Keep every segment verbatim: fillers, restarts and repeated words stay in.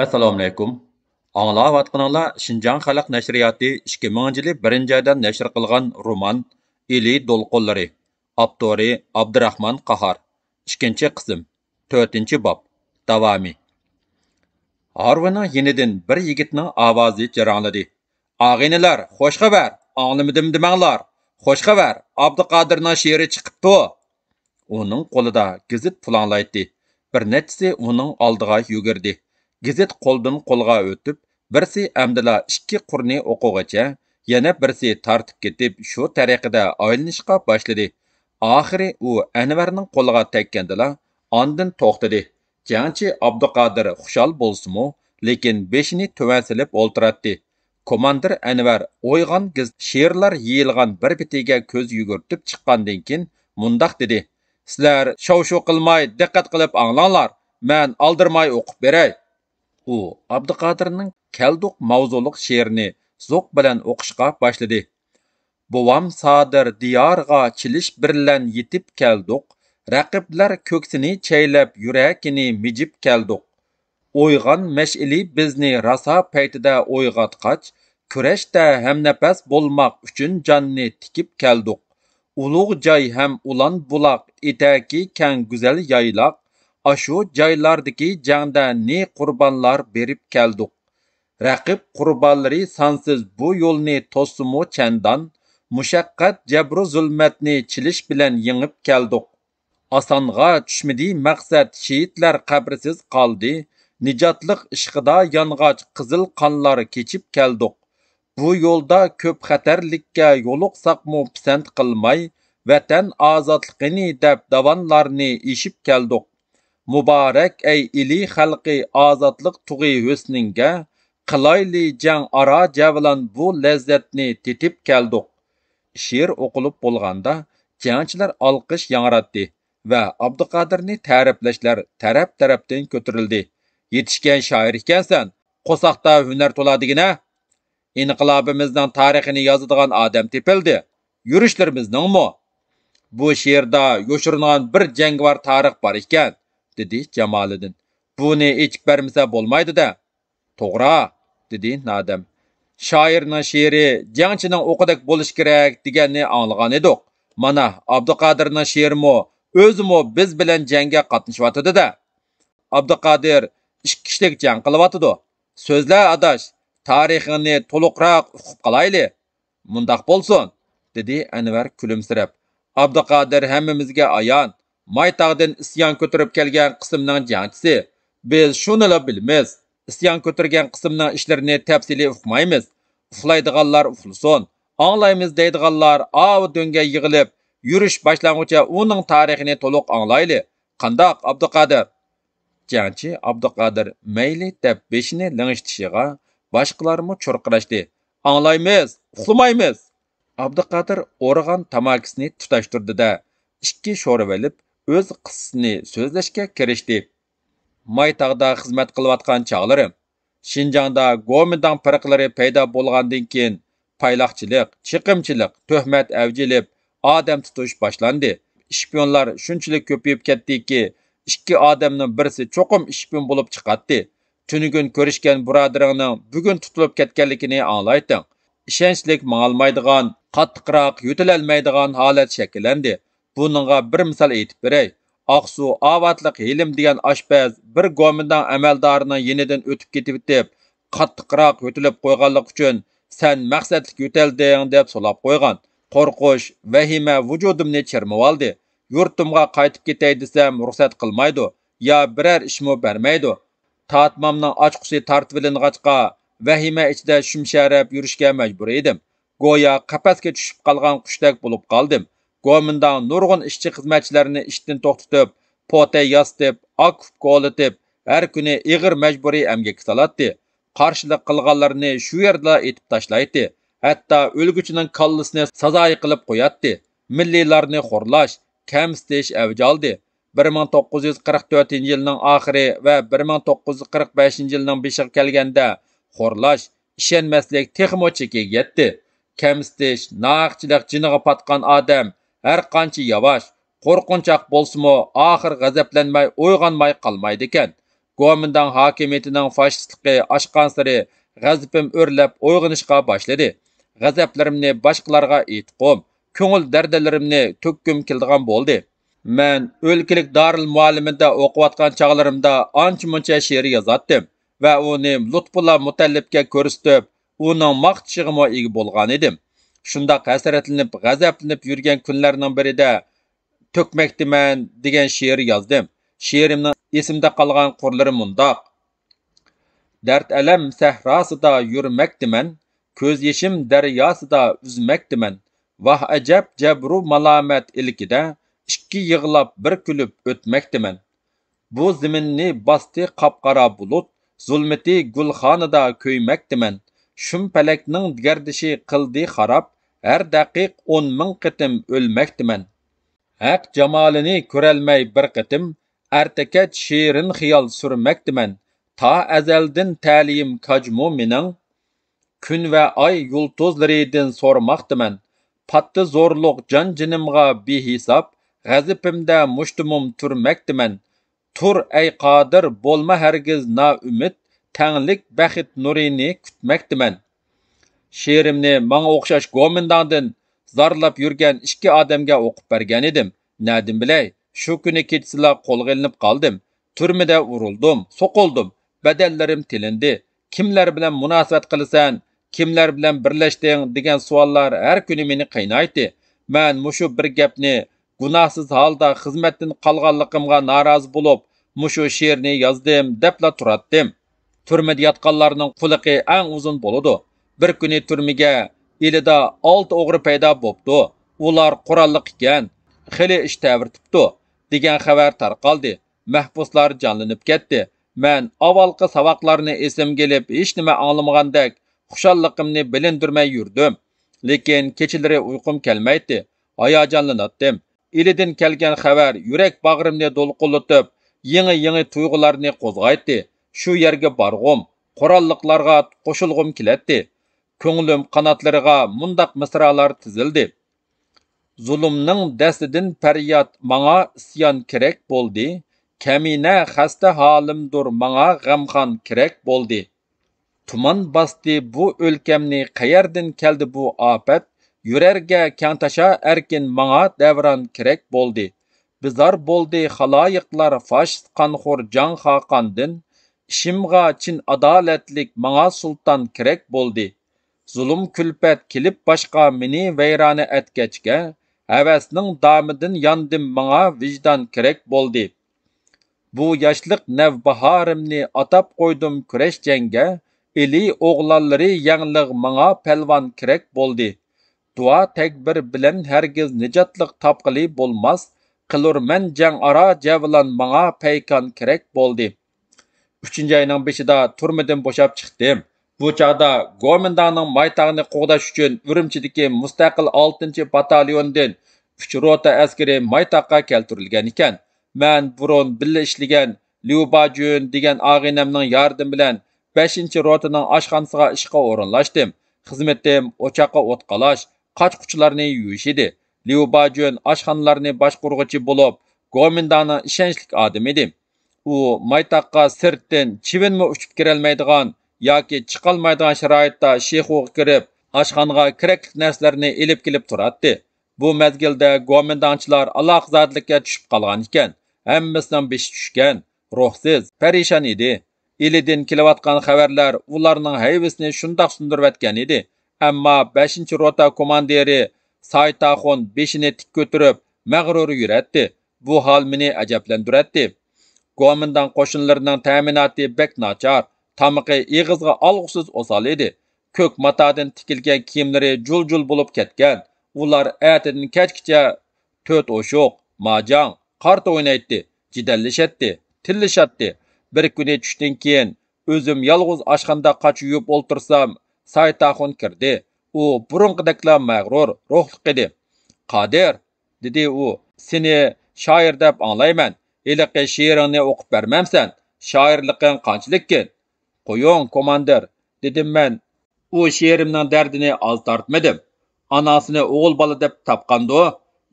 ئەسسالامۇئەلەيكۇم. ئاڭلاۋاتقىنىڭلار شىنجاڭ خەلق نەشرىياتى ئىككى مىڭىنچى يىلى بىرىنچى ئايدا نەشر قىلغان رومان ئىلى دولقۇنلىرى، ئاپتورى ئابدۇراخمان قاھار، ئىككىنچى قىسىم، تۆتىنچى باب، داۋامى. ھارۋىنىڭ يېنىدىن بىر يىگىتنىڭ ئاۋازى جاراڭلىدى. «ئاغىنىلەر، خوش خەۋەر! ئاڭلىمىدىم دېمەڭلار! خوش خەۋەر! ئابدۇقادىرنىڭ شېئىرى چىقىپتۇ!» ئۇنىڭ قولىدا گېزىت پۇلاڭلايتتى. بىر نەچچىسى ئۇنىڭ ئالدىغا يۈگۈردى. گېزىت قولدىن قولغا ئۆتۈپ، بىرسى ئەمدىلا ئىككى قۇرنى ئوقۇغىچە، يەنە بىرسى تارتىپ كېتىپ، شۇ تەرىقىدە ئايلىنىشقا باشلىدى. ئاخىرى ئۇ ئەنۋەرنىڭ قولىغا تەگكەندىلا، ئاندىن توختىدى. جەڭچى ئابدۇقادىر خۇشال بولسىمۇ، لېكىن بېشىنى تۆۋەن سېلىپ ئولتۇراتتى. كوماندىر ئەنۋەر ئويغان گېزىت شېئىرلار يېيىلغان بىر بېتىگە كۆز يۈگۈرتۈپ چىققاندىن كېيىن مۇنداق دېدى: «سىلەر شاۋشۇ قىلماي، دىققەت قىلىپ ئاڭلاڭلار، مەن ئالدىرىماي ئوقۇپ بېرەي.» ئۇ ئابدۇقادىرنىڭ كەلدۇق ماۋزۇلۇق شېئىرىنى زوق بىلەن ئوقۇشقا باشلىدى. «بوۋام سادىر دىيارىغا چېلىش بىرلەن يېتىپ كەلدۇق، رەقىبلەر كۆكسىنى چەيلەپ، يۈرەكىنى مىجىپ كەلدۇق. ئويغان مەشئىلى بىزنى راسا پەيتىدە ئويغاتقاچ، كۈرەشتە ھەمنەپەس بولماق ئۈچۈن جاننى تىكىپ كەلدۇق. ئۇلۇغ جاي ھەم ئۇلان بۇلاق، ئېتەكى كەڭ گۈزەل يايلاق، ئاشۇ جايلاردىكى جەڭدە نى قۇربانلار بېرىپ كەلدۇق. رەقىب قۇربانلىرى سانسىز بۇ يولنى توسسىمۇ چەندان، مۇشەققەت، جەبرۇ زۇلمەتنى چېلىش بىلەن يېڭىپ كەلدۇق. ئاسانغا چۈشمىدى مەقسەت، شېھىتلەر قەبرىسىز قالدى. نىجاتلىق ئىشقىدا يانغاچ، قىزىل قانلار كېچىپ كەلدۇق. بۇ يولدا كۆپ خەتەرلىككە يولۇقساقمۇ پىسەنت قىلماي، ۋەتەن ئازادلىقىنى دەپ داۋانلارنى ئېشىپ كەلدۇق. مۇبارەك ئەي ئىلى خەلقى، ئازادلىق تۇغى ھۆسنۈڭگە، قىلايلى جەڭ ئارا جەۋلان، بۇ لەززەتنى تېتىپ كەلدۇق.» شېئىر ئوقۇلۇپ بولغاندا، جەڭچىلەر ئالقىش ياڭراتتى ۋە ئابدۇقادىرنى تەرىپلەشلەر تەرەپ-تەرەپتىن كۆتۈرۈلدى. «يېتىشكەن شائىر ئىكەنسەن، قورساقتا ھۈنەر تولا دېگىنە! ئىنقىلابىمىزنىڭ تارىخىنى يازىدىغان ئادەم تېپىلدى. يۈرۈشلىرىمىزنىڭمۇ؟» «بۇ شېئىردا يوشۇرۇنغان بىر جەڭگىۋار تارىخ بار ئىكەن»، دېدى جامالىدىن. «بۇنى ئېچىپ بەرمىسە بولمايدۇ-دە.» «توغرا»، دېدى نادەم. «شائىرنىڭ شېئىرى جەڭچىنىڭ ئوقىدەك بولۇشى كېرەك دېگەننى ئاڭلىغان ئىدۇق. مانا، ئابدۇقادىرنىڭ شېئىرىمۇ، ئۆزىمۇ بىز بىلەن جەڭگە قاتنىشىۋاتىدۇ-دە.» «ئابدۇقادىر ئىككى كىشىلىك جەڭ قىلىۋاتىدۇ. سۆزلە، ئاداش، تارىخىڭنى تولۇقراق ئۇقۇپ قالايلى.» «مۇنداق بولسۇن»، دېدى ئەنۋەر كۈلۈمسىرەپ. «ئابدۇقادىر ھەممىمىزگە ئايان، مايتاغدىن ئىسيان كۆتۈرۈپ كەلگەن قىسىمنىڭ جەڭچىسى. بىز شۇنىلا بىلىمىز. ئىسيان كۆتۈرگەن قىسىمنىڭ ئىشلىرىنى تەپسىلىي ئۇقمايمىز. ئۇخلايدىغانلار ئۇخلىسۇن، ئاڭلايمىز دەيدىغانلار ئاۋۇ دۆڭگە يىغىلىپ، يۈرۈش باشلانغۇچە ئۇنىڭ تارىخىنى تولۇق ئاڭلايلى. قانداق، ئابدۇقادىر؟» جەڭچى ئابدۇقادىر مەيلى دەپ بېشىنى لىڭشىتىشىغا، باشقىلارمۇ چۇرقىراشتى. «ئاڭلايمىز، ئۇخلىمايمىز!» ئابدۇقادىر ئورىغان تاماكىسىنى تۇتاشتۇردى-دە، ئىككى شورىۋېلىپ، ئۆز قىسسىسىنى سۆزلەشكە كىرىشتى. «مايتاغدا خىزمەت قىلىۋاتقان چاغلىرىم. شىنجاڭدا گومىنداڭ پىرقىلىرى پەيدا بولغاندىن كېيىن، پايلاقچىلىق، چېقىمچىلىق، تۆھمەت ئەۋج ئېلىپ، ئادەم تۇتۇش باشلاندى. ئىشپىيونلار شۇنچىلىك كۆپىيىپ كەتتىكى، ئىككى ئادەمنىڭ بىرسى چوقۇم ئىشپىيون بولۇپ چىقاتتى. تۈنۈگۈن كۆرۈشكەن بۇرادىرىڭنىڭ بۈگۈن تۇتۇلۇپ كەتكەنلىكىنى ئاڭلايتتىڭ. ئىشەنچلىك ماڭالمايدىغان، قاتتىقراق يۆتىلەلمەيدىغان ھالەت شەكىللەندى. بۇنىڭغا بىر مىسال ئېيتىپ بېرەي. ئاقسۇ ئاۋاتلىق ھېلىم دېگەن ئاشپەز بىر گومىنداڭ ئەمەلدارىنىڭ يېنىدىن ئۆتۈپ كېتىۋېتىپ، قاتتىقراق يۆتىلىپ قويغانلىقى ئۈچۈن، سەن مەقسەتلىك يۆتەلدىڭ دەپ سولاپ قويغان. قورقۇش، ۋەھىمە ۋۇجۇدۇمنى چىرمىۋالدى. يۇرتۇمغا قايتىپ كېتەي دېسەم، رۇخسەت قىلمايدۇ، يا بىرەر ئىشمۇ بەرمەيدۇ. تارتمامنىڭ ئاچقۇسى تارتىۋېلىنغاچقا، ۋەھىمە ئىچىدە شۈمشەرەپ يۈرۈشكە مەجبۇر ئىدىم. گويا قەپەسكە چۈشۈپ قالغان قۇشتەك بولۇپ قالدىم. گومىنداڭ نۇرغۇن ئىشچى-خىزمەتچىلەرنى ئىشتىن توختىتىپ، پوتەي ياسىتىپ، ئاكوپ كولىتىپ، ھەر كۈنى ئېغىر مەجبۇرىي ئەمگەككە سالاتتى. قارشىلىق قىلغانلىرىنى شۇ يەردىلا ئېتىپ تاشلايتتى. ھەتتا ئۆلگۈچىنىڭ كاللىسىنى سازايى قىلىپ قوياتتى. مىللىيلارنى خورلاش، كەمسىتىش ئەۋج ئالدى. بىر مىڭ توققۇز يۈز قىرىق تۆتىنچى يىلنىڭ ئاخىرى ۋە بىر مىڭ توققۇز يۈز قىرىق بەشىنچى يىلنىڭ بېشىغا كەلگەندە، خورلاش، ئىشەنمەسلىك تېخىمۇ چېكىگە يەتتى. كەمسىتىش، ناھەقچىلىق جېنىغا پاتقان ئادەم ھەرقانچە ياۋاش، قورقۇنچاق بولسىمۇ، ئاخىر غەزەپلەنمەي، ئويغانماي قالمايدىكەن. گومىنداڭ ھاكىمىيىتىنىڭ فاشىستلىقى ئاشقانسېرى غەزىپىم ئۆرلەپ ئويغىنىشقا باشلىدى. غەزەپلىرىمنى باشقىلارغا ئېيتقۇم، كۆڭۈل دەردلىرىمنى تۆككۈم كېلىدىغان بولدى. مەن ئۆلكىلىك دارىلمۇئەللىمىدە ئوقۇۋاتقان چاغلىرىمدا ئانچە-مۇنچە شېئىر يازاتتىم ۋە ئۇنى لۇتپۇللا مۇتەللىپكە كۆرسىتىپ، ئۇنىڭ ماختىشىغىمۇ ئىگە بولغانىدىم. شۇنداق ھەسرەتلىنىپ، غەزەپلىنىپ يۈرگەن كۈنلەرنىڭ بىرىدە تۆكمەكتىمەن دېگەن شېئىر يازدىم. شېئىرىمنىڭ ئېسىمدە قالغان قۇرلىرى مۇنداق: دەرد-ئەلەم سەھراسىدا يۈرمەكتىمەن، كۆز يېشىم دەرياسىدا ئۈزمەكتىمەن. ۋاھ ئەجەب جەبرۇ مالامەت ئىلكىدە، ئىككى يىغلاپ بىر كۈلۈپ ئۆتمەكتىمەن. بۇ زېمىننى باستى قاپقارا بۇلۇت، زۇلمىتى گۈلخانىدا كۆيمەكتىمەن. شۇم پەلەكنىڭ گەردىشى قىلدى خاراب، ھەر دەقىق ئون مىڭ قېتىم ئۆلمەكتىمەن. ھەق جامالىنى كۆرەلمەي بىر قېتىم، ئەرتە-كەچ شېرىن خىيال سۈرمەكتىمەن. تا ئەزەلدىن تەلىيىم كاجمۇ مېنىڭ، كۈن ۋە ئاي يۇلتۇزلىرىدىن سورىماقتىمەن. پاتتى زورلۇق جان-جېنىمغا بىھېساب، غەزىپىمدە مۇشتۇمۇم تۈرمەكتىمەن. تۇر، ئەي قادىر، بولما ھەرگىز نائۈمىد، تەڭلىك بەخت نۇرىنى كۈتمەكتىمەن. شېئىرىمنى ماڭا ئوخشاش گومىنداڭدىن زارلاپ يۈرگەن ئىككى ئادەمگە ئوقۇپ بەرگەنىدىم. نەدىن بىلەي، شۇ كۈنى كېچىسىلا قولغا ئېلىنىپ قالدىم. تۈرمىدە ئۇرۇلدۇم، سوقۇلدۇم، بەدەنلىرىم تىلىندى. كىملەر بىلەن مۇناسىۋەت قىلىسەن، كىملەر بىلەن بىرلەشتىڭ دېگەن سوئاللار ھەر كۈنى مېنى قىينايتتى. مەن مۇشۇ بىر گەپنى گۇناھسىز ھالدا خىزمەتتىن قالغانلىقىمغا نارازى بولۇپ، مۇشۇ شېئىرنى يازدىم دەپلا تۇراتتىم. تۈرمىدە ياتقانلارنىڭ قۇلىقى ئەڭ ئۇزۇن بولىدۇ. بىر كۈنى تۈرمىگە ئىلىدا ئالتە ئوغرى پەيدا بوپتۇ. ئۇلار قوراللىق ئىكەن، خېلى ئىش تەۋرىتىپتۇ، دېگەن خەۋەر تارقالدى. مەھبۇسلار جانلىنىپ كەتتى. مەن ئاۋۋالقى ساۋاقلارنى ئېسىمگە ئېلىپ، ھېچنېمە ئاڭلىمىغاندەك خۇشاللىقىمنى بىلىندۈرمەي يۈردۈم. لېكىن كېچىلىرى ئۇيقۇم كەلمەيتتى. ھاياجانلىناتتىم. ئىلىدىن كەلگەن خەۋەر يۈرەك باغرىمنى دولقۇنلىتىپ، يېڭى-يېڭى تۇيغۇلارنى قوزغايتتى. شۇ يەرگە بارغۇم، قوراللىقلارغا قوشۇلغۇم كېلەتتى. كۆڭلۈم قاناتلىرىغا مۇنداق مىسرالار تىزىلدى. زۇلۇمنىڭ دەستىدىن پەرياد، ماڭا ئىسيان كېرەك بولدى. كەمىنە خەستە ھالىمدۇر، ماڭا غەمخان كېرەك بولدى. تۇمان باستى بۇ ئۆلكەمنى، قەيەردىن كەلدى بۇ ئاپەت؟ يۈرەرگە كەڭ تاشا ئەركىن، ماڭا دەۋران كېرەك بولدى. بىزار بولدى خالايىقلار فاشىست قانخور جاڭ خاقاندىن. ئىشىمغا چىن ئادالەتلىك، ماڭا سۇلتان كېرەك بولدى. زۇلۇم كۈلپەت كېلىپ باشقا، مېنى ۋەيرانە ئەتكەچكە، ھەۋەسنىڭ دامىدىن ياندىم، ماڭا ۋىجدان كېرەك بولدى. بۇ ياشلىق نەۋباھارىمنى ئاتاپ قويدۇم كۈرەش جەڭگە، ئىلى ئوغلانلىرى يەڭلىغ، ماڭا پەلۋان كېرەك بولدى. دۇئا تەگبىر بىلەن ھەرگىز نىجاتلىق تاپقىلى بولماس، قىلۇرمەن جەڭ ئارا جەۋلان، ماڭا پەيكان كېرەك بولدى. ئۈچىنچى ئاينىڭ بېشىدا تۈرمىدىن بوشاپ چىقتىم. بۇ چاغدا گومىنداڭنىڭ مايتاغنى قوغداش ئۈچۈن ئۈرۈمچىدىكى مۇستەقىل ئالتىنچى باتاليوندىن ئۈچ روتا ئەسكىرى مايتاغقا كەلتۈرۈلگەن ئىكەن. مەن بۇرۇن بىللە ئىشلىگەن ليۇ باجۈن دېگەن ئاغىنەمنىڭ ياردىمى بىلەن بەشىنچى روتىنىڭ ئاشخانىسىغا ئىشقا ئورۇنلاشتىم. خىزمىتىم ئوچاققا ئوت قالاش، قاچ-قۇچلارنى يۇيۇش ئىدى. ليۇ باجۈن ئاشخانىلارنى باشقۇرغۇچى بولۇپ، گومىنداڭنىڭ ئىشەنچلىك ئادىمى ئىدى. ئۇ مايتاغقا سىرتتىن چىۋىنمۇ ئۇچۇپ كىرەلمەيدىغان ياكى چىقالمايدىغان شارائىتتا شىخۇغا كىرىپ، ئاشخانىغا كېرەكلىك نەرسىلەرنى ئېلىپ كېلىپ تۇراتتى. بۇ مەزگىلدە گومىنداڭچىلار ئالاقىزادىلىككە چۈشۈپ قالغان ئىكەن. ھەممىسىنىڭ بېشى چۈشكەن، روھسىز، پەرىشان ئىدى. ئىلىدىن كېلىۋاتقان خەۋەرلەر ئۇلارنىڭ ھەيۋىسىنى شۇنداق سۇندۇرۇۋەتكەن ئىدى. ئەمما بەشىنچى روتا كوماندىرى سايتاخۇن بېشىنى تىك كۆتۈرۈپ، مەغرۇر يۈرەتتى. بۇ ھال مېنى ئەجەبلەندۈرەتتى. گومىنداڭ قوشۇنلىرىنىڭ تەمىناتى بەك ناچار، تامىقى ئېغىزغا ئالغۇسىز ئوسال ئىدى. كۆك ماتادىن تىكىلگەن كىيىملىرى جۇل-جۇل بولۇپ كەتكەن. ئۇلار ئەتىدىن كەچكىچە تۆت ئوشۇق، ماجاڭ، قارتا ئوينايتتى، جېدەللىشەتتى، تىللىشاتتى. بىر كۈنى چۈشتىن كېيىن ئۆزۈم يالغۇز ئاشخانىدا قاچا يۇيۇپ ئولتۇرسام، سايتاخۇن كىردى. ئۇ بۇرۇنقىدەكلا مەغرۇر، روھلۇق ئىدى. قادىر، دېدى ئۇ، سېنى شائىر دەپ ئاڭلايمەن. ھېلىقى شېئىرىڭنى ئوقۇپ بەرمەمسەن؟ شائىرلىقىڭ قانچىلىككىن؟ قويۇڭ، كوماندىر، دېدىم مەن. ئۇ شېئىرىمنىڭ دەردىنى ئاز تارتمىدىم. ئاناسىنى ئوغۇل بالا دەپ تاپقاندۇ؟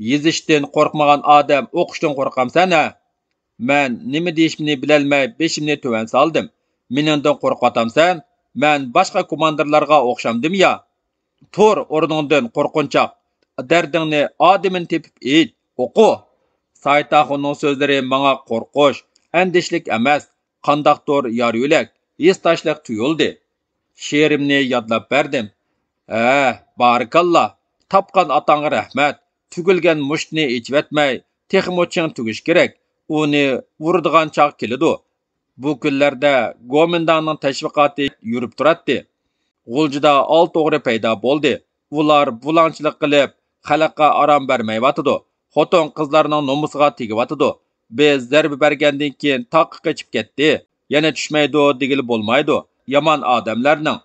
يېزىشتىن قورقمىغان ئادەم ئوقۇشتىن قورقامسەن ھە؟ مەن نېمە دېيىشىمنى بىلەلمەي بېشىمنى تۆۋەن سالدىم. مېنىڭدىن قورقۇۋاتامسەن؟ مەن باشقا كوماندىرلارغا ئوخشامدىم يا؟ تۇر ئورنۇڭدىن، قورقۇنچاق! دەردىڭنى ئادىمىنى تېپىپ ئېيت، ئوقۇ! سايىت ئاخۇننىڭ سۆزلىرى ماڭا قورقۇش، ئەندىشىلىك ئەمەس، قانداقتۇر يار يۆلەك، ھېسداشلىق تۇيۇلدى. شېئىرىمنى يادلاپ بەردىم. ھە، بارىكاللا، تاپقان ئاتاڭغا رەھمەت. تۈگۈلگەن مۇشتنى ئېچىۋەتمەي، تېخىمۇ چىڭ تۈگۈش كېرەك. ئۇنى ئۇرىدىغان چاغ كېلىدۇ. بۇ كۈنلەردە گومىنداڭنىڭ تەشۋىقاتى يۈرۈپ تۇراتتى. غۇلجىدا ئالتە ئوغرى پەيدا بولدى. ئۇلار بۇلاڭچىلىق قىلىپ، خەلققە ئارام بەرمەيۋاتىدۇ. خوتۇن-قىزلارنىڭ نومۇسىغا تېگىۋاتىدۇ. بىز زەربە بەرگەندىن كېيىن تاغقا قېچىپ كەتتى. يەنە چۈشمەيدۇ دېگىلى بولمايدۇ. يامان ئادەملەرنىڭ،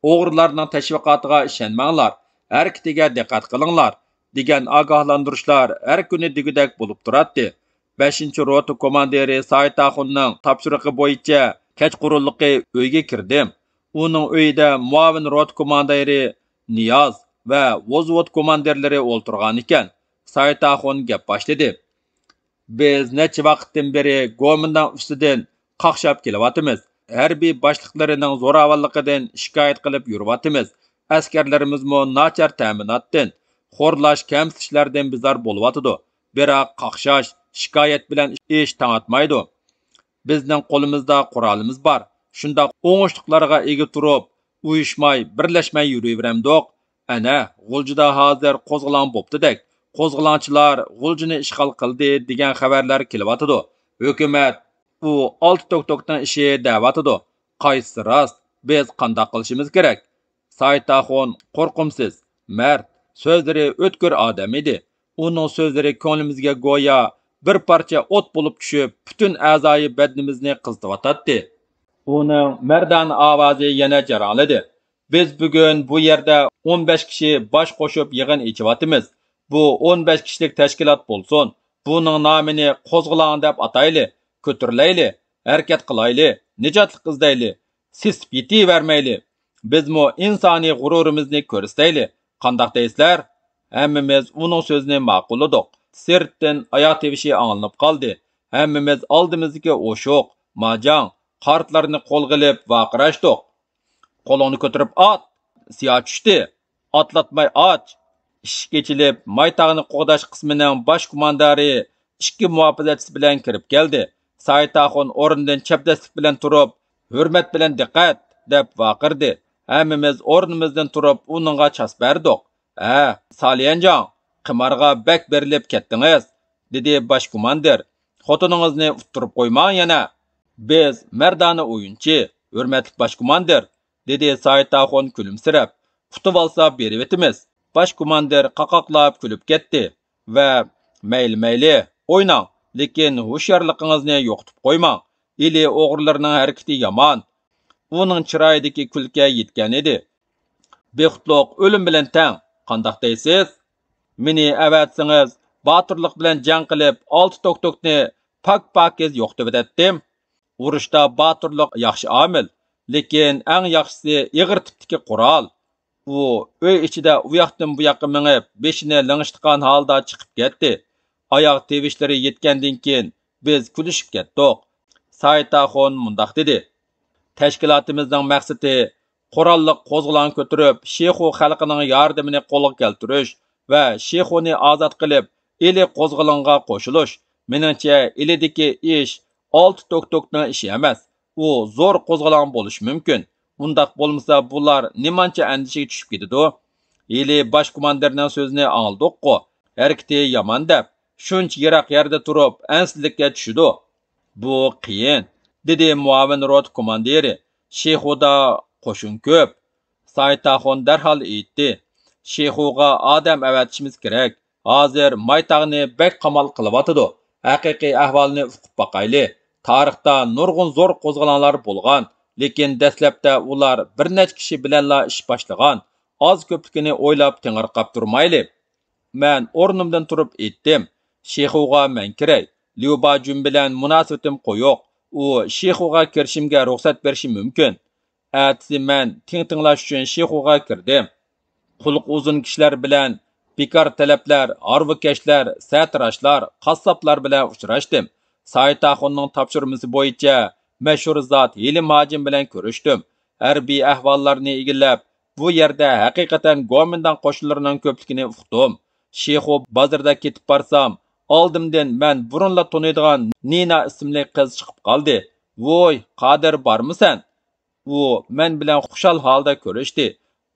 ئوغرىلارنىڭ تەشۋىقاتىغا ئىشەنمەڭلار، ھەرىكىتىگە دىققەت قىلىڭلار، دېگەن ئاگاھلاندۇرۇشلار ھەر كۈنى دېگۈدەك بولۇپ تۇراتتى. بەشىنچى روتا كوماندىرى سايىت ئاخۇننىڭ تاپشۇرۇقى بويىچە كەچقۇرۇنلۇقى ئۆيگە كىردىم. ئۇنىڭ ئۆيىدە مۇئاۋىن روتا كوماندىرى نىياز ۋە ۋوزۋود كوماندىرلىرى ئولتۇرغانىكەن. سايىت ئاخۇن گەپ باشلىدى. بىز نەچچە ۋاقىتتىن بېرى گومىنداڭ ئۈستىدىن قاقشاپ كېلىۋاتىمىز. ھەربىي باشلىقلىرىنىڭ زوراۋانلىقىدىن شىكايەت قىلىپ يۈرۈۋاتىمىز. ئەسكەرلىرىمىزمۇ ناچار تەمىناتتىن، خورلاش، كەمسىتىشلەردىن بىزار بولۇۋاتىدۇ. بىراق قاقشاش، شىكايەت بىلەن ئىش تاڭاتمايدۇ. بىزنىڭ قولىمىزدا قورالىمىز بار. شۇنداق ئوڭۇشلۇقلارغا ئىگە تۇرۇپ، ئۇيۇشماي، بىرلەشمەي يۈرۈۋېرەمدۇق؟ ئەنە، غۇلجىدا ھازىر قوزغىلاڭ بوپتۇدەك، قوزغىلاڭچىلار غۇلجىنى ئىشغال قىلدى دېگەن خەۋەرلەر كېلىۋاتىدۇ. ھۆكۈمەت ئۇ ئالتە توك-توكنىڭ ئىشى دەۋاتىدۇ. قايسىسى راست؟ بىز قانداق قىلىشىمىز كېرەك؟ سايىت ئاخۇن قورقۇمسىز، مەرد، سۆزلىرى ئۆتكۈر ئادەم ئىدى. ئۇنىڭ سۆزلىرى كۆڭلىمىزگە گويا بىر پارچە ئوت بولۇپ چۈشۈپ، پۈتۈن ئەزايى بەدىنىمىزنى قىزىتىۋاتاتتى. ئۇنىڭ مەردانە ئاۋازى يەنە جاراڭلىدى. بىز بۈگۈن بۇ يەردە ئون بەش كىشى باش قوشۇپ يىغىن ئېچىۋاتىمىز. بۇ ئون بەش كىشىلىك تەشكىلات بولسۇن، بۇنىڭ نامىنى قوزغىلاڭ دەپ ئاتايلى، كۆتۈرۈلەيلى، ھەرىكەت قىلايلى، نىجاتلىق ئىزدەيلى، سېسىپ يېتىۋەرمەيلى. بىزمۇ ئىنسانىي غۇرۇرىمىزنى كۆرسىتەيلى. قانداق دەيسىلەر؟ ھەممىمىز ئۇنىڭ سۆزىنى ماقۇللىدۇق. سىرتتىن ئاياغ تىۋىشى ئاڭلىنىپ قالدى. ھەممىمىز ئالدىمىزدىكى ئوشۇق، ماجاڭ، قارتلارنى قولغا ئېلىپ ۋارقىراشتۇق. قولۇڭنى كۆتۈرۈپ ئات! سىيا چۈشتى! ئاتلاتماي ئاچ! ئىشىك ئېچىلىپ، مايتاغنى قوغداش قىسمىنىڭ باش كوماندىرى ئىككى مۇھاپىزەتچىسى بىلەن كىرىپ كەلدى. سايىت ئاخۇن ئورنىدىن چەبدەسلىك بىلەن تۇرۇپ، «ھۆرمەت بىلەن دىققەت!» دەپ ۋارقىرىدى. ھەممىمىز ئورنىمىزدىن تۇرۇپ ئۇنىڭغا چاس بەردۇق. «ھە، ساليەنجاڭ، قىمارغا بەك بېرىلىپ كەتتىڭىز»، دېدى باش كوماندىر. «خوتۇنىڭىزنى ئۇتتۇرۇپ قويماڭ يەنە.» «بىز مەردانە ئويۇنچى، ھۆرمەتلىك باش كوماندىر»، دېدى سايىت ئاخۇن كۈلۈمسىرەپ. «ئۇتۇۋالسا بېرىۋېتىمىز.» باش كوماندىر قاقاقلاپ كۈلۈپ كەتتى ۋە، «مەيلى، مەيلى، ئويناڭ، لېكىن ھوشيارلىقىڭىزنى يوقىتىپ قويماڭ. ئىلى ئوغرىلىرىنىڭ ھەرىكىتى يامان.» ئۇنىڭ چىرايىدىكى كۈلكە يىتكەن ئىدى. «بىخۇدلۇق ئۆلۈم بىلەن تەڭ، قانداق دەيسىز؟ مېنى ئەۋەتسىڭىز، باتۇرلۇق بىلەن جەڭ قىلىپ، ئالتە توك-توكنى پاك-پاكىز يوقىتىۋېتەتتىم. ئۇرۇشتا باتۇرلۇق ياخشى ئامىل، لېكىن ئەڭ ياخشىسى ئېغىر تىپتىكى قورال.» ئۇ ئۆي ئىچىدە ئۇياقتىن بۇياققا مېڭىپ، بېشىنى لىڭشىتقان ھالدا چىقىپ كەتتى. ئاياغ تىۋىشلىرى يەتكەندىن كېيىن، بىز كۈلۈشۈپ كەتتۇق. سايىت ئاخۇن مۇنداق دېدى: «تەشكىلاتىمىزنىڭ مەقسىتى قوراللىق قوزغىلاڭ كۆتۈرۈپ، شىخۇ خەلقىنىڭ ياردىمىنى قولغا كەلتۈرۈش ۋە شىخۇنى ئازاد قىلىپ، ئىلى قوزغىلىڭغا قوشۇلۇش. مېنىڭچە، ئىلىدىكى ئىش ئالتە توك-توكنىڭ ئىشى ئەمەس. ئۇ زور قوزغىلاڭ بولۇشى مۇمكىن. ئۇنداق بولمىسا، بۇلار نېمانچە ئەندىشىگە چۈشۈپ كېتىدۇ؟» ئىلى باش كوماندىرنىڭ سۆزىنى ئاڭلىدۇققۇ، ھەرىكىتى يامان دەپ، شۇنچە يىراق يەردە تۇرۇپ ئەنسىزلىككە چۈشىدۇ. «بۇ قىيىن»، دېدى مۇئاۋىن روتا كوماندىرى. «شىخۇدا قوشۇن كۆپ.» سايىت ئاخۇن دەرھال ئېيتتى: «شىخۇغا ئادەم ئەۋەتىشىمىز كېرەك. ھازىر مايتاغنى بەك قامال قىلىۋاتىدۇ. ھەقىقىي ئەھۋالنى ئۇقۇپ باقايلى. تارىختا نۇرغۇن زور قوزغىلاڭلار بولغان، لېكىن دەسلەپتە ئۇلار بىر نەچچە كىشى بىلەنلا ئىش باشلىغان. ئاز-كۆپلۈكىنى ئويلاپ تېڭىرقاپ تۇرمايلى. مەن ئورنۇمدىن تۇرۇپ ئېيتتىم، شىخۇغا مەن كىرەي. ليۇ باجۈن بىلەن مۇناسىۋىتىم قويۇق. ئۇ شىخۇغا كىرىشىمگە رۇخسەت بېرىشى مۇمكىن.» ئەتىسى مەن تىڭ-تىڭلاش ئۈچۈن شىخۇغا كىردىم. قۇلىقى ئۇزۇن كىشىلەر بىلەن، بىكار تەلەپلەر، ھارۋىكەشلەر، سەتىراشلار، قاسساپلار بىلەن ئۇچراشتىم. سايىت ئاخۇننىڭ تاپشۇرمىسى بويىچە مەشھۇر زات ھېلىم ھاجىم بىلەن كۆرۈشتۈم. ھەربىي ئەھۋاللارنى ئىگىلەپ، بۇ يەردە ھەقىقەتەن گومىنداڭ قوشۇنلىرىنىڭ كۆپلۈكىنى ئۇقتۇم. شىخۇ بازىرىدا كېتىپ بارسام، ئالدىمدىن مەن بۇرۇنلا تونۇيدىغان نىنا ئىسىملىك قىز چىقىپ قالدى. ۋوي، قادىر، بارمۇ سەن؟ ئۇ مەن بىلەن خۇشال ھالدا كۆرۈشتى.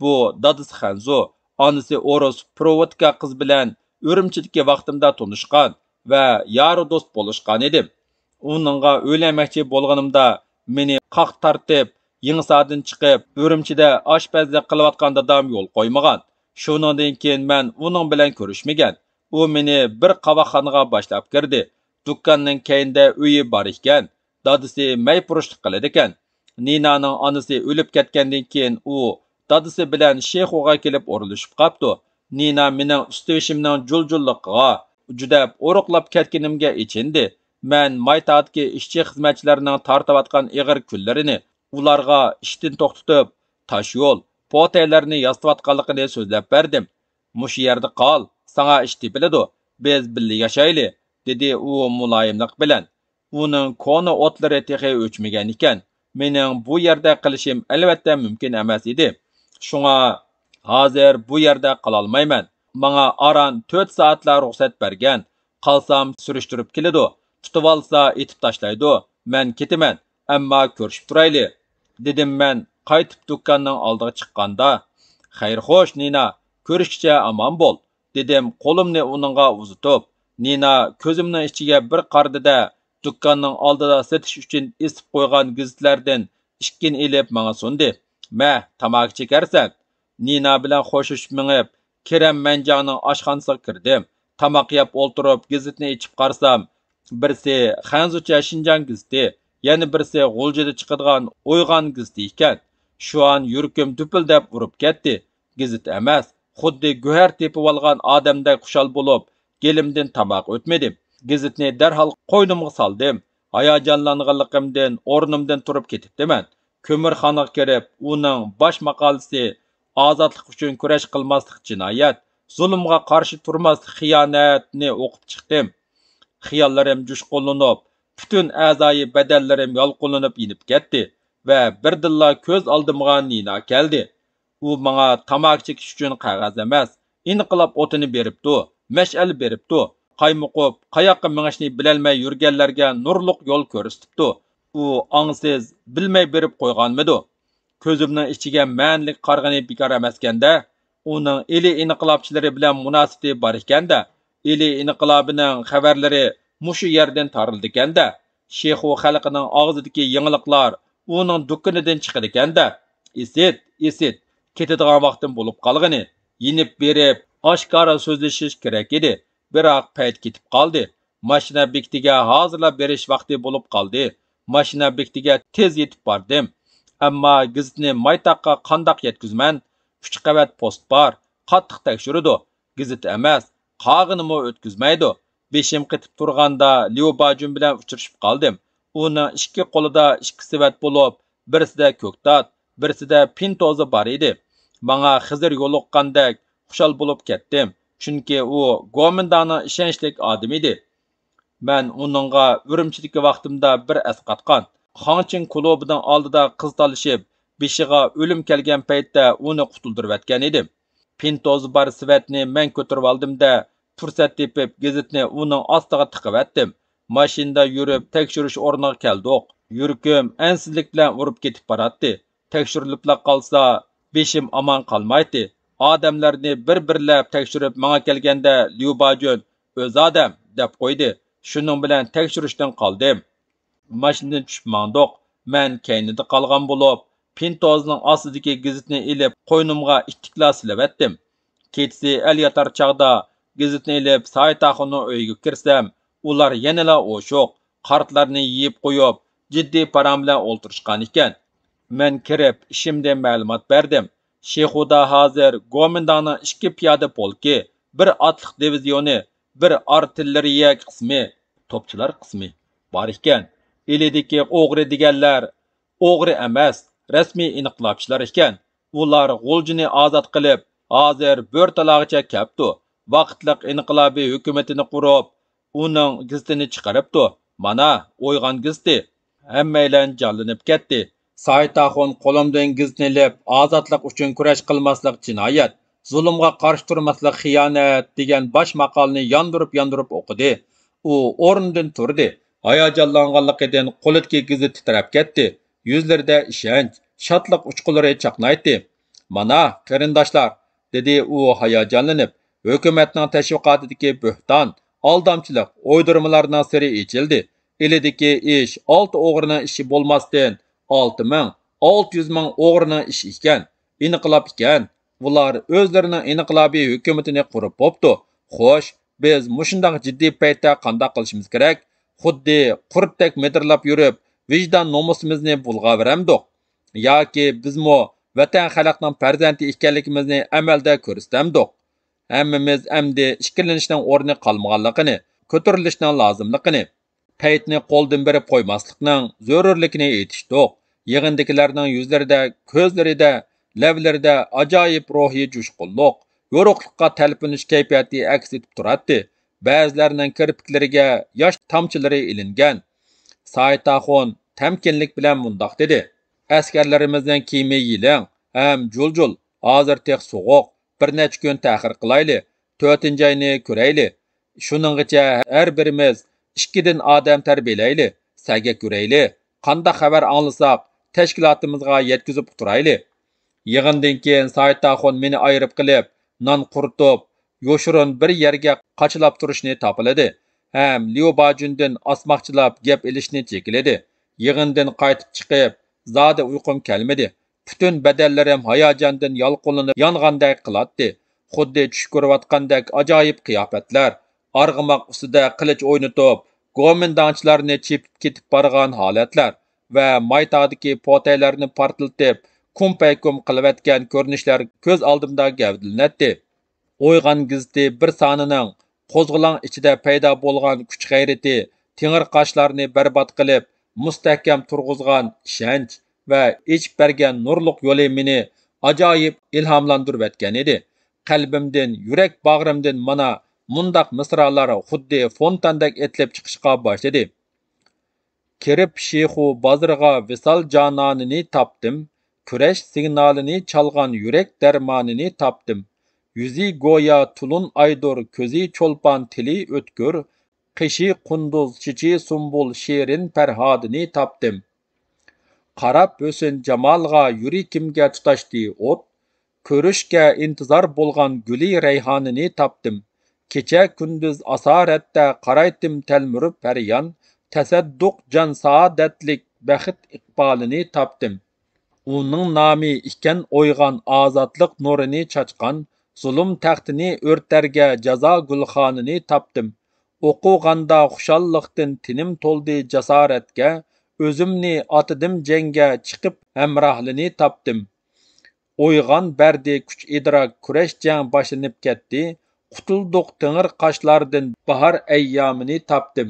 بۇ دادىسى خەنزۇ، ئانىسى ئورۇس پروۋودكا قىز بىلەن ئۈرۈمچىدىكى ۋاقتىمدا تونۇشقان ۋە يارى دوست بولۇشقان ئىدىم. ئۇنىڭغا ئۆيلەنمەكچى بولغىنىمدا مېنى قاق تارتىپ، يېڭىسادىن چىقىپ، ئۈرۈمچىدە ئاشپەزلىك قىلىۋاتقان دادام يول قويمىغان. شۇنىڭدىن كېيىن مەن ئۇنىڭ بىلەن كۆرۈشمىگەن. ئۇ مېنى بىر قاۋاقخانىغا باشلاپ كىردى. دۇكاننىڭ كەينىدە ئۆيى بار ئىكەن. دادىسى مەيپۇرۇشلۇق قىلىدىكەن. نىنانىڭ ئانىسى ئۆلۈپ كەتكەندىن كېيىن ئۇ دادىسى بىلەن شىخۇغا كېلىپ ئورۇنلىشىپ قاپتۇ. نىنا مېنىڭ ئۈستى بېشىمنىڭ جۇل-جۇللۇقىغا، جۈدەپ ئورۇقلاپ كەتكىنىمگە ئېچىندى. مەن مايتاغدىكى ئىشچى-خىزمەتچىلەرنىڭ تارتىۋاتقان ئېغىر كۈنلىرىنى، ئۇلارغا ئىشتىن توختىتىپ، تاشيول، پوتەيلەرنى ياسىتىۋاتقانلىقىنى سۆزلەپ بەردىم. مۇشۇ يەردە قال، ساڭا ئىش تېپىلىدۇ، بىز بىللە ياشايلى، دېدى ئۇ مۇلايىملىق بىلەن. ئۇنىڭ كونا ئوتلىرى تېخى ئۆچمىگەن ئىكەن. مېنىڭ بۇ يەردە قېلىشىم ئەلۋەتتە مۇمكىن ئەمەس ئىدى. شۇڭا ھازىر بۇ يەردە قالالمايمەن. ماڭا ئاران تۆت سائەتلا رۇخسەت بەرگەن. قالسام سۈرۈشتۈرۈپ كېلىدۇ. تۇتۇۋالسا ئېتىپ تاشلايدۇ. مەن كېتىمەن. ئەمما كۆرۈشۈپ تۇرايلى، دېدىم مەن قايتىپ دۇكاننىڭ ئالدىغا چىققاندا. خەير خوش، نىنا، كۆرۈشكىچە ئامان بول، دېدىم قولۇمنى ئۇنىڭغا ئۇزىتىپ. نىنا كۆزۈمنىڭ ئىچىگە بىر قارىدى-دە، دۇكاننىڭ ئالدىدا سېتىش ئۈچۈن ئېسىپ قويغان گېزىتلەردىن ئىككىنى ئېلىپ ماڭا سۇندى. مە، تاماكا چېكەرسەن. نىنا بىلەن خوشلىشىپ مېڭىپ، كېرەم مەنجاڭنىڭ ئاشخانىسىغا كىردىم. تاماق يەپ ئولتۇرۇپ گېزىتنى ئېچىپ قارىسام، بىرسى خەنزۇچە شىنجاڭ گېزىتى، يەنە بىرسى غۇلجىدا چىقىدىغان ئويغان گېزىتى ئىكەن. شۇئان يۈرىكىم دۈپۈلدەپ ئۇرۇپ كەتتى. گېزىت ئەمەس، خۇددى گۆھەر تېپىۋالغان ئادەمدەك خۇشال بولۇپ، گېلىمدىن تاماق ئۆتمىدى. گېزىتنى دەرھال قوينۇمغا سالدىم. ھاياجانلانغانلىقىمدىن ئورنۇمدىن تۇرۇپ كېتىپتىمەن. كۆمۈرخانىغا كىرىپ، ئۇنىڭ باش ماقالىسى «ئازادلىق ئۈچۈن كۈرەش قىلماسلىق جىنايەت، زۇلۇمغا قارشى تۇرماسلىق خىيانەت»نى ئوقۇپ چىقتىم. خىياللىرىم جۇشقۇنلىنىپ، پۈتۈن ئەزايى بەدەنلىرىم يالقۇنلىنىپ يېنىپ كەتتى ۋە بىردىنلا كۆز ئالدىمغا نىنا كەلدى. ئۇ ماڭا تاماكا چېكىش ئۈچۈن قەغەز ئەمەس، ئىنقىلاب ئوتىنى بېرىپتۇ، مەشئەل بېرىپتۇ. قايمۇقۇپ، قاياققا مېڭىشنى بىلەلمەي يۈرگەنلەرگە نۇرلۇق يول كۆرسىتىپتۇ. ئۇ ئاڭسىز، بىلمەي بېرىپ قويغانمىدۇ؟ كۆزۈمنىڭ ئىچىگە مەنىلىك قارىغىنى بىكار ئەمەسكەن-دە. ئۇنىڭ ئىلى ئىنقىلابچىلىرى بىلەن مۇناسىۋىتى بار ئىكەن-دە. ئىلى ئىنقىلابىنىڭ خەۋەرلىرى مۇشۇ يەردىن تارىلىدىكەن-دە. شىخۇ خەلقىنىڭ ئاغزىدىكى يېڭىلىقلار ئۇنىڭ دۇكىنىدىن چىقىدىكەن-دە. ئىسىت، ئىسىت، كېتىدىغان ۋاقتىم بولۇپ قالغىنى. يېنىپ بېرىپ، ئاشكارا سۆزلىشىش كېرەك ئىدى. بىراق پەيت كېتىپ قالدى. ماشىنا بېكىتىگە ھازىرلا بېرىش ۋاقتى بولۇپ قالدى. ماشىنا بېكىتىگە تېز يېتىپ باردىم. ئەمما گېزىتنى مايتاغقا قانداق يەتكۈزىمەن؟ ئۈچ قەۋەت پوست بار، قاتتىق تەكشۈرىدۇ. گېزىت ئەمەس، قاغىنىمۇ ئۆتكۈزمەيدۇ. بېشىم قېتىپ تۇرغاندا ليۇ باجۈن بىلەن ئۇچرىشىپ قالدىم. ئۇنىڭ ئىككى قولىدا ئىككى سېۋەت بولۇپ، بىرسىدە كۆكتات، بىرسىدە پىنتوزا بار ئىدى. ماڭا خىزىر يولۇققاندەك خۇشال بولۇپ كەتتىم، چۈنكى ئۇ گومىنداڭنىڭ ئىشەنچلىك ئادىمى ئىدى. مەن ئۇنىڭغا ئۈرۈمچىدىكى ۋاقتىمدا بىر ئەسقاتقان، خاڭچىڭ كۇلۇبىنىڭ ئالدىدا قىز تالىشىپ، بېشىغا ئۆلۈم كەلگەن پەيتتە ئۇنى قۇتۇلدۇرۇۋەتكەن ئىدىم. پىنتوزا بار سېۋەتنى مەن كۆتۈرۈۋالدىم-دە، پۇرسەت تېپىپ گېزىتنى ئۇنىڭ ئاستىغا تىقىۋەتتىم. ماشىنىدا يۈرۈپ تەكشۈرۈش ئورنىغا كەلدۇق. يۈرىكىم ئەنسىزلىك بىلەن ئۇرۇپ كېتىپ باراتتى. تەكشۈرۈلۈپلا قالسا، بېشىم ئامان قالمايتتى. ئادەملەرنى بىر-بىرلەپ تەكشۈرۈپ ماڭا كەلگەندە، ليۇ باجۈن «ئۆز ئادەم» دەپ قويدى. شۇنىڭ بىلەن تەكشۈرۈشتىن قالدىم. ماشىنىدىن چۈشۈپ ماڭدۇق. مەن كەينىدە قالغان بولۇپ، پىنتوزنىڭ ئاستىدىكى گېزىتنى ئېلىپ، قوينۇمغا ئىتتىكلا سېلىۋەتتىم. كېچىسى ئەل ياتار چاغدا گېزىتنى ئېلىپ، سايىت ئاخۇننىڭ ئۆيىگە كىرسەم، ئۇلار يەنىلا ئوشۇق، قارتلارنى يېيىپ قويۇپ، جىددىي پاراڭ بىلەن ئولتۇرۇشقان ئىكەن. مەن كىرىپ، ئىشىمدىن مەلۇمات بەردىم. شىخۇدا ھازىر گومىنداڭنىڭ ئىككى پىيادە پولكى، بىر ئاتلىق دىۋىزىيونى، بىر ئارتىللېرىيە قىسمى، توپچىلار قىسمى بار ئىكەن. ئىلىدىكى ئوغرى دېگەنلەر ئوغرى ئەمەس، رەسمىي ئىنقىلابچىلار ئىكەن. ئۇلار غۇلجىنى ئازاد قىلىپ، ھازىر بۆرتالاغىچە كەپتۇ. ۋاقىتلىق ئىنقىلابىي ھۆكۈمىتىنى قۇرۇپ، ئۇنىڭ گېزىتىنى چىقىرىپتۇ. مانا، ئويغان گېزىتى. ھەممەيلەن جانلىنىپ كەتتى. سايىت ئاخۇن قولۇمدىن گېزىتنى ئېلىپ، ئازادلىق ئۈچۈن كۈرەش قىلماسلىق جىنايەت، زۇلۇمغا قارشى تۇرماسلىق خىيانەت دېگەن باش ماقالىنى ياندۇرۇپ-ياندۇرۇپ ئوقۇدى. ئۇ ئورنىدىن تۇردى. ھاياجانلانغانلىقىدىن قولىدىكى گېزىت تىترەپ كەتتى. يۈزلىرىدە ئىشەنچ، شادلىق ئۇچقۇنلىرى چاقنايتتى. مانا، قېرىنداشلار، دېدى ئۇ ھاياجانلىنىپ، ھۆكۈمەتنىڭ تەشۋىقاتىدىكى بۆھتان، ئالدامچىلىق، ئويدۇرمىلارنىڭ سىرى ئېچىلدى. ئىلىدىكى ئىش ئالتە ئوغرىنىڭ ئىشى بولماستىن، ئالتە مىڭ، ئالتە يۈز مىڭ ئوغرىنىڭ ئىشى ئىكەن. ئىنقىلاب ئىكەن. ئۇلار ئۆزلىرىنىڭ ئىنقىلابىي ھۆكۈمىتىنى قۇرۇپ بوپتۇ. خوش، بىز مۇشۇنداق جىددىي پەيتتە قانداق قىلىشىمىز كېرەك؟ خۇددى قۇرتتەك مىدىرلاپ يۈرۈپ، ۋىجدان نومۇسىمىزنى بۇلغاۋېرەمدۇق؟ ياكى بىزمۇ ۋەتەن خەلقنىڭ پەرزەنتى ئىكەنلىكىمىزنى ئەمەلدە كۆرسىتەمدۇق؟ ھەممىمىز ئەمدى ئىككىلىنىشنىڭ ئورنى قالمىغانلىقىنى، كۆتۈرۈلۈشنىڭ لازىملىقىنى، پەيتنى قولدىن بېرىپ قويماسلىقنىڭ زۆرۈرلۈكىنى ئېيتىشتۇق. يىغىندىكىلەرنىڭ يۈزلىرىدە، كۆزلىرىدە، لەۋلىرىدە ئاجايىپ روھىي جۇشقۇنلۇق، يورۇقلۇققا تەلپۈنۈش كەيپىياتى ئەكس ئېتىپ تۇراتتى. بەزىلەرنىڭ كىرپىكلىرىگە ياش تامچىلىرى ئىلىنگەن. سايىت ئاخۇن تەمكىنلىك بىلەن مۇنداق دېدى: «ئەسكەرلىرىمىزنىڭ كىيىمى يېلىڭ ھەم جۇل-جۇل. ھازىر تېخى سوغۇق. بىر نەچچە كۈن تەخىر قىلايلى. تۆتىنچى ئاينى كۆرەيلى. شۇنىڭغىچە ھەر بىرىمىز ئىككىدىن ئادەم تەربىيەلەيلى، سەگەك ئۈرەيلى، قانداق خەۋەر ئاڭلىساق، تەشكىلاتىمىزغا يەتكۈزۈپ ئۇتتۇرايلى.» يىغىندىن كېيىن سايىت ئاخۇن مېنى ئايرىپ قېلىپ، نان قۇرۇتۇپ، يوشۇرۇن بىر يەرگە قاچىلاپ تۇرۇشنى تاپىلىدى ھەم ليۇ باجۈندىن ئاسماقچىلاپ گەپ ئېلىشنى جېكىلىدى. يىغىندىن قايتىپ چىقىپ، زادى ئۇيقۇم كەلمىدى. پۈتۈن بەدەنلىرىم ھاياجاندىن يالقۇنلىنىپ يانغاندەك قىلاتتى. خۇددى چۈش كۆرۈۋاتقاندەك ئاجايىپ قىياپەتلەر، ئارغىماق ئۈستىدە قىلىچ ئوينىتىپ، گومىنداڭچىلارنى چېپىپ كېتىپ بارغان ھالەتلەر ۋە مايتاغدىكى پوتەيلەرنى پارتلىتىپ، كۇمپەيكۇم قىلىۋەتكەن كۆرۈنۈشلەر كۆز ئالدىمدا گەۋدىلىنەتتى. ئويغان گېزىتى بىر سانىنىڭ قوزغىلاڭ ئىچىدە پەيدا بولغان كۈچ-غەيرىتى تېڭىرقاشلارنى بەربات قىلىپ، مۇستەھكەم تۇرغۇزغان ئىشەنچ ۋە ئېچىپ بەرگەن نۇرلۇق يولى مېنى ئاجايىپ ئىلھاملاندۇرۇۋەتكەن ئىدى. قەلبىمدىن، يۈرەك باغرىمدىن مانا مۇنداق مىسرالار خۇددى فونتاندەك ئېتىلىپ چىقىشقا باشلىدى. كىرىپ شىخۇ بازىرىغا ۋىسال جانانىنى تاپتىم، كۈرەش سىگنالىنى چالغان يۈرەك دەرمانىنى تاپتىم. يۈزى گويا تولۇن ئايدۇر، كۆزى چولپان، تىلى ئۆتكۈر، قېشى قۇندۇز، چېچى سۇمبۇل، شېرىن پەرھادىنى تاپتىم. قاراپ ھۆسن جامالغا يۈرىكىمگە تۇتاشتى ئوت، كۆرۈشكە ئىنتىزار بولغان گۈلى رەيھانىنى تاپتىم. كېچە كۈندۈز ئاسارەتتە قارايتتىم تەلمۈرۈپ ھەر يان، تەسەددۇق جان سائادەتلىك بەخت ئىقبالىنى تاپتىم. ئۇنىڭ نامى ئىكەن ئويغان ئازادلىق نۇرىنى چاچقان، زۇلۇم تەختىنى ئۆرتەرگە جازا گۈلخانىنى تاپتىم. ئوقۇغاندا خۇشاللىقتىن تېنىم تولدى جاسارەتكە، ئۆزۈمنى ئاتىدىم جەڭگە چىقىپ ھەمراھلىنى تاپتىم. ئويغان بەردى كۈچ ئىدراك، كۈرەش جەڭ باشلىنىپ كەتتى. قۇتۇلدۇق تېڭىرقاشلاردىن، باھار ئەييامىنى تاپتىم.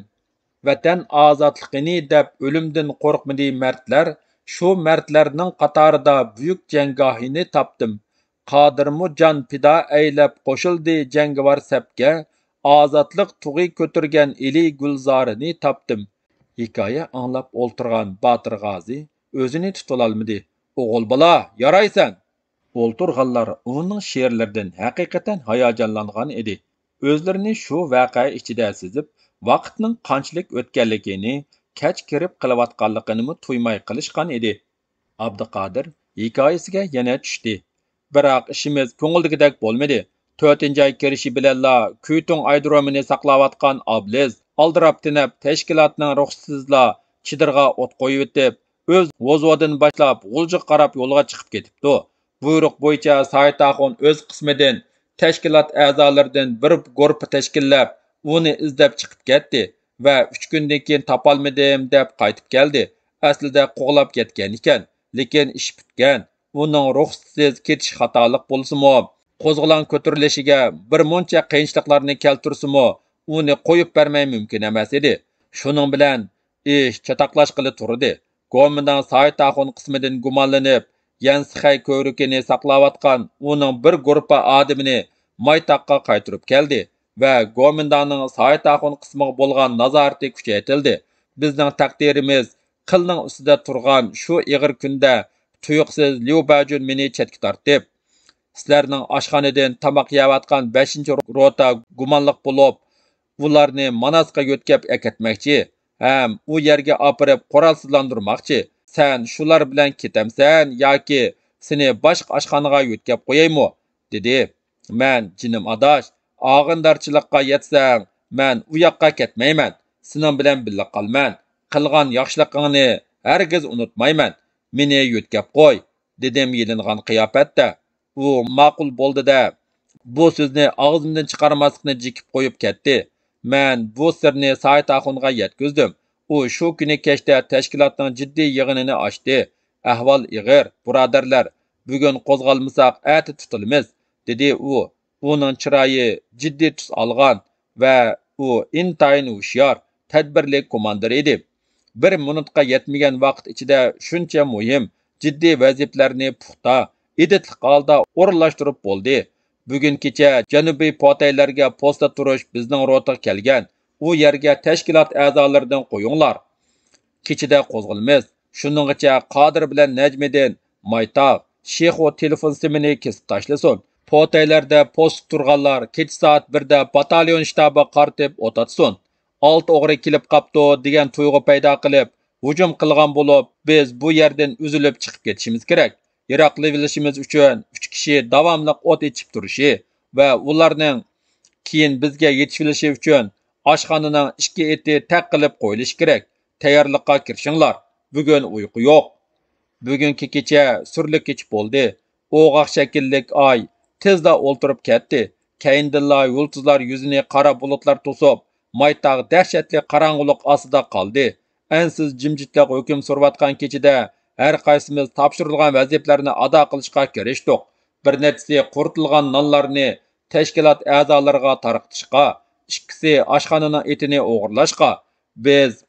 ۋەتەن ئازادلىقىنى دەپ ئۆلۈمدىن قورقمىدى مەردلەر، شۇ مەردلەرنىڭ قاتارىدا بۈيۈك جەڭگاھىنى تاپتىم. قادىرمۇ جان پىدا ئەيلەپ قوشۇلدى جەڭگىۋار سەپكە، ئازادلىق تۇغى كۆتۈرگەن ئىلى گۈلزارىنى تاپتىم. ھېكايە ئاڭلاپ ئولتۇرغان باتۇر غازى ئۆزىنى تۇتۇۋالالمىدى. ئوغۇل بالا، يارايسەن! ئولتۇرغانلار ئۇنىڭ شېئىرلىرىدىن ھەقىقەتەن ھاياجانلانغان ئىدى. ئۆزلىرىنى شۇ ۋەقە ئىچىدە سېزىپ، ۋاقىتنىڭ قانچىلىك ئۆتكەنلىكىنى، كەچ كىرىپ قېلىۋاتقانلىقىنىمۇ تۇيماي قېلىشقان ئىدى. ئابدۇقادىر ھېكايىسىگە يەنە چۈشتى. بىراق ئىشىمىز كۆڭۈلدىكىدەك بولمىدى. تۆتىنچى ئاي كىرىشى بىلەنلا كۈيتۇڭ ئايرودرومىنى ساقلاۋاتقان ئابلىز ئالدىراپ تېنەپ، تەشكىلاتنىڭ رۇخسىتىسىزلا چېدىرغا ئوت قويۇۋېتىپ، ئۆز ۋوزۋودىدىن باشلاپ غۇلجىغا قاراپ يولغا چىقىپ كېتىپتۇ. بۇيرۇق بويىچە سايىت ئاخۇن ئۆز قىسمىدىن تەشكىلات ئەزالىرىدىن بىر گۇرۇپپا تەشكىللەپ، ئۇنى ئىزدەپ چىقىپ كەتتى ۋە ئۈچ كۈندىن كېيىن تاپالمىدىم دەپ قايتىپ كەلدى. ئەسلىدە قوغلاپ كەتكەن ئىكەن، لېكىن ئىش پۈتكەن. ئۇنىڭ رۇخسىتىسىز كېتىشى خاتالىق بولسىمۇ، قوزغىلاڭ كۆتۈرۈلۈشىگە بىر مۇنچە قىيىنچىلىقلارنى كەلتۈرسىمۇ، ئۇنى قويۇپ بەرمەي مۇمكىن ئەمەس ئىدى. شۇنىڭ بىلەن ئىش چاتاقلاشقىلى تۇردى. گومىنداڭ سايىت ئاخۇن قىسمىدىن گۇمانلىنىپ، يەنسىخەي كۆۋرۈكىنى ساقلاۋاتقان ئۇنىڭ بىر گۇرۇپپا ئادىمىنى مايتاغقا قايتۇرۇپ كەلدى ۋە گومىنداڭنىڭ سايىت ئاخۇن قىسمىغا بولغان نازارىتى كۈچەيتىلدى. بىزنىڭ تەقدىرىمىز قىلنىڭ ئۈستىدە تۇرغان شۇ ئېغىر كۈندە تۇيۇقسىز ليۇ بەجۈن مېنى چەتكە تارتىپ، سىلەرنىڭ ئاشخانىدىن تاماق يەۋاتقان بەشىنچى روتا گۇمانلىق بولۇپ، ئۇلارنى ماناسقا يۆتكەپ ئەكەتمەكچى ھەم ئۇ يەرگە ئاپىرىپ قورالسىزلاندۇرماقچى. سەن شۇلار بىلەن كېتەمسەن ياكى سېنى باشقا ئاشخانىغا يۆتكەپ قويايمۇ؟ دېدى. مەن، جېنىم ئاداش، ئاغىنىدارچىلىققا يەتسەڭ، مەن ئۇ ياققا كەتمەيمەن، سېنىڭ بىلەن بىللە قالىمەن. قىلغان ياخشىلىقىڭنى ھەرگىز ئۇنتۇمايمەن. مېنى يۆتكەپ قوي، دېدىم يېلىنغان قىياپەتتە. ئۇ ماقۇل بولدى-دە، بۇ سۆزنى ئاغزىمدىن چىقارماسلىقنى جېكىپ قويۇپ كەتتى. مەن بۇ سىرنى سايىت ئاخۇنغا يەتكۈزدۈم. ئۇ شۇ كۈنى كەچتە تەشكىلاتنىڭ جىددىي يىغىنىنى ئاچتى. ئەھۋال ئېغىر، بۇرادەرلەر. بۈگۈن قوزغالمىساق، ئەتە تۇتۇلىمىز، دېدى ئۇ. ئۇنىڭ چىرايى جىددىي تۈس ئالغان ۋە ئۇ ئىنتايىن ھوشيار، تەدبىرلىك كوماندىر ئىدى. بىر مىنۇتقا يەتمىگەن ۋاقىت ئىچىدە شۇنچە مۇھىم، جىددىي ۋەزىپىلەرنى پۇختا، ئىدىتلىق ھالدا ئورۇنلاشتۇرۇپ بولدى. بۈگۈن كېچە جەنۇبىي پوتەيلەرگە پوستا تۇرۇش بىزنىڭ روتىغا كەلگەن. ئۇ يەرگە تەشكىلات ئەزالىرىدىن قويۇڭلار. كېچىدە قوزغىلىمىز. شۇنىڭغىچە قادىر بىلەن نەجمىدىن، مايتاغ، شېخۇ تېلېفون سىمىنى كېسىپ تاشلىسۇن. پوتەيلەردە پوست تۇرغانلار كېچە سائەت بىردە باتاليون شتابىغا قارىتىپ ئوت ئاتسۇن. ئالتە ئوغرى كېلىپ قاپتۇ دېگەن تۇيغۇ پەيدا قىلىپ، ھۇجۇم قىلغان بولۇپ، بىز بۇ يەردىن ئۈزۈلۈپ چىقىپ كېتىشىمىز كېرەك. يىراقلىۋېلىشىمىز ئۈچۈن ئۈچ كىشى داۋاملىق ئوت ئېچىپ تۇرۇشى ۋە ئۇلارنىڭ كېيىن بىزگە يېتىشىۋېلىشى ئۈچۈن ئاشخانىنىڭ ئىككى ئېتى تەق قىلىپ قويۇلۇشى كېرەك. تەييارلىققا كىرىشىڭلار. بۈگۈن ئۇيقۇ يوق. بۈگۈنكى كېچە سۈرلۈك كېچە بولدى. ئوغاق شەكىللىك ئاي تېزلا ئولتۇرۇپ كەتتى. كەينىدىنلا يۇلتۇزلار يۈزىنى قارا بۇلۇتلار توسۇپ، مايتاغ دەھشەتلىك قاراڭغۇلۇق ئاستىدا قالدى. ئەنسىز جىمجىتلىق ھۆكۈم سۈرۈۋاتقان كېچىدە ھەر قايسىمىز تاپشۇرۇلغان ۋەزىپىلەرنى ئادا قىلىشقا كىرىشتۇق. بىر نەچچىسى قۇرۇتۇلغان نانلارنى، تەشكىلات ئەزالىرىغا تارقىتىشقا، ئىككىسى ئاشخانىنىڭ ئېتىنى ئوغرىلاشقا، بىز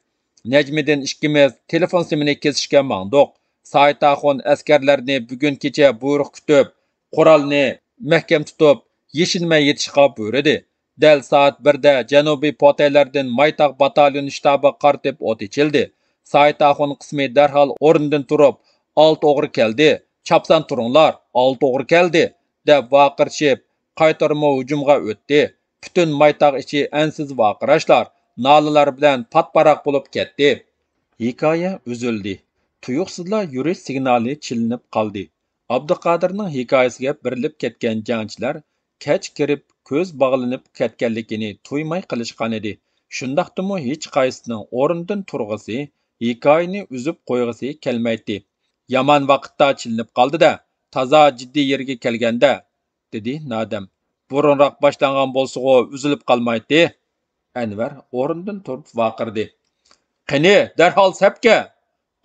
نەجمىدىن ئىككىمىز تېلېفون سىمىنى كېسىشكە ماڭدۇق. سايىت ئاخۇن ئەسكەرلەرنى بۈگۈن كېچە بۇيرۇق كۈتۈپ، قورالنى مەھكەم تۇتۇپ، يېشىنمەي يېتىشقا بۇيرۇدى. دەل سائەت بىردە جەنۇبىي پوتەيلەردىن مايتاغ باتاليون شتابىغا قارىتىپ ئوت ئېچىلدى. سايىت ئاخۇن قىسمى دەرھال ئورنىدىن تۇرۇپ، «ئالتە ئوغرى كەلدى، چاپسان تۇرۇڭلار، ئالتە ئوغرى كەلدى!» دەپ ۋارقىرىشىپ، قايتۇرما ھۇجۇمغا ئۆتتى. پۈتۈن مايتاغ ئىچى ئەنسىز ۋارقىراشلار، نالىلار بىلەن پات-پاراق بولۇپ كەتتى. ھېكايە ئۈزۈلدى. تۇيۇقسىزلا يۈرۈش سىگنالى چېلىنىپ قالدى. ئابدۇقادىرنىڭ ھېكايىسىگە بېرىلىپ كەتكەن جەڭچىلەر كەچ كىرىپ، كۆز باغلىنىپ كەتكەنلىكىنى تۇيماي قېلىشقانىدى. شۇنداقتىمۇ ھېچقايسىسىنىڭ ئورنىدىن تۇرغۇسى، ھېكايىنى ئۈزۈپ قويغۇسى كەلمەيتتى. «يامان ۋاقىتتا چېلىنىپ قالدى-دە، تازا جىددىي يېرىگە كەلگەندە»، دېدى نادەم. «بۇرۇنراق باشلانغان بولسىغۇ ئۈزۈلۈپ قالمايتتى.» ئەنۋەر ئورنىدىن تۇرۇپ ۋارقىرىدى. «قېنى، دەرھال سەپكە!»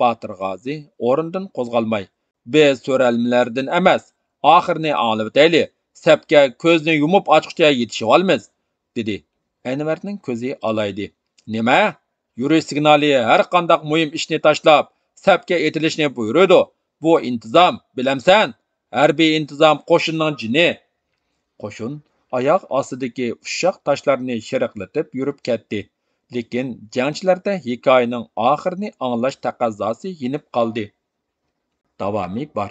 باتۇر غازى ئورنىدىن قوزغالماي، «بىز سۆرەلمىلەردىن ئەمەس، ئاخىرىنى ئاڭلىۋېتەيلى، سەپكە كۆزنى يۇمۇپ ئاچقۇچە يېتىشىۋالىمىز.» دېدى. ئەنۋەرنىڭ كۆزى ئالايدى. «نېمە؟ يۈرۈش سىگنالى ھەرقانداق مۇھىم ئىشنى تاشلاپ، سەپكە ئېتىلىشنى بۇيرۇيدۇ. بۇ ئىنتىزام، بىلەمسەن؟ ھەربىي ئىنتىزام قوشۇننىڭ جېنى.» قوشۇن ئاياغ ئاستىدىكى ئۇششاق تاشلارنى شېرىقلىتىپ يۈرۈپ كەتتى. لېكىن جەڭچىلەردە ھېكايىنىڭ ئاخىرىنى ئاڭلاش تەقەززاسى يېنىپ قالدى. داۋامى بار.